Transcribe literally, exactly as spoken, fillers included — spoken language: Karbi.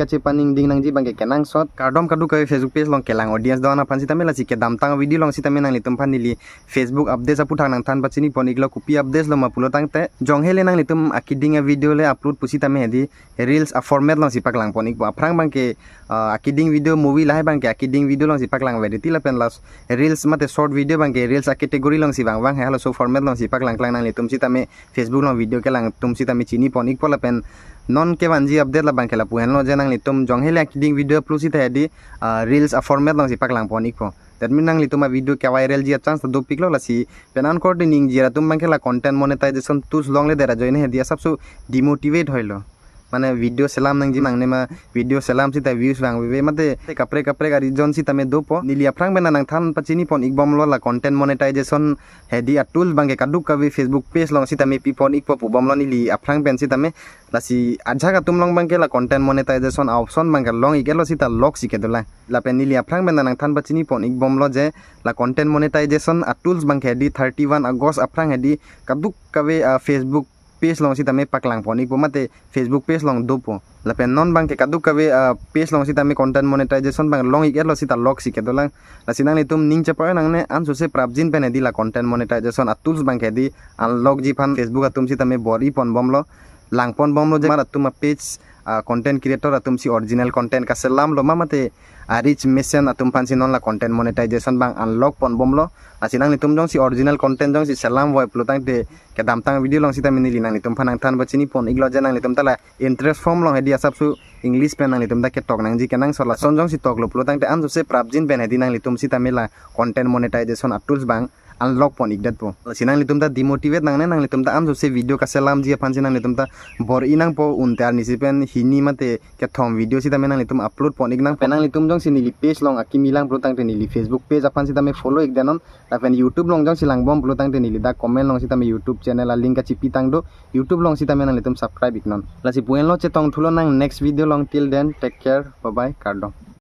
kachepaningding nangji abangke kenangsot. Kardom kadokave Facebook page along kelang audience do-an aphan sitame, lasi kedamtang video along sitame nanglitum aphan neli Facebook updates aphuthak nangthan pachini pon iklo. Kopi updates lo ma pulo tangte, jonghe le nanglitum akeding avideo le upload pusitame hedi reels aformat alongsi paklang pon ikpo. Aphrang abangke, ah, akeding video movie lahai abangke akeding video alongsi paklang ave dei, lapen lasi reels mate short video abangke reels acategory alongsi vangvang he, halaso format alongsi paklang klang. Nanglitum sitame Facebook along video kelang atum sitame chini pon ikpo. Lapen non kevanji update la abangke lapu henlo je nanglitum jonghe le akeding video upload sita hedi, ah, reels aformat alongsi paklang pon ikpo. That mean nanglitum avideo keviralji achance ta dopiklo. Lasi pen ankorte ningjir atum abangke la content monetization tools longledet ajoine hedi asapso demotivate hoilo. Mane video selam nangji nangne ma, video selam sita views vangveve mate kaprek kaprek a-reason sitame dopo. Neli aphrang pen nangthan pachini pon ikbomlo, la content monetization hedi a-tools abangke kadokave Facebook page along sitame pi pon ikpo pubomlo neli aphrang pen sitame. Lasi ajahak atum along abangke la content monetization a-option abangke long ik-etlo sita loksi kedolang. Lapen neli aphrang pen nangthan pachini pon ikbomlo je la content monetization a-tools abangke hedi thirty-one August aphrang hedi kadokave, ah, Facebook page along sitame paklang pon ikpo mate Facebook page along dopo. Lapen non abangke kadokave, ah, page along sitame content monetization abang long ik-etlo sita loksi kedolang. Lasi nanglitum ning chepar nangne ansose prapjin pen hedi la content monetization a-tools abangke hedi unlockji aphan Facebook atum sitame bor-i ponbomlo, lang ponbomlo je mar atum a-page, ah, content creator atumsi original content kaselamlo ma mate a-reach mesen atum aphansi non la content monetization abang unlock ponbomlo. Lasi nanglitum jongsi original content jongsi selam voi pulo tangte kedamtang video along sitame neli nanglitum aphan nangthan pachini pon iklo je nanglitum ta la interest form along hedi asapso English pen nanglitum ta ketok nangji kenangsot. Lason jongsi toklo pulo tangte ansose prapjin pen hedi nanglitum sitame la content monetization a-tools abang unlock pon ikdetpo. Lasi nanglitum ta demotivate nangne, nanglitum ta ansose video kaselamji aphansi nanglitum ta bor-i nangpo, unte arnisi pen hini mate kethom video sitame nanglitum upload pon ik nang. Pen nanglitum jongsi neli page along akimi lang pulo tangte neli Facebook page aphan sitame follow ikdet non. Lapen YouTube along jongsi langbom pulo tangte neli dak comment along sitame YouTube channel a-link kachipitang do. YouTube along sitame nanglitum subscribe iknon. Lasi pu henlo, chetongthulo nang next video along. Till then, take care. Bye bye. Kardom.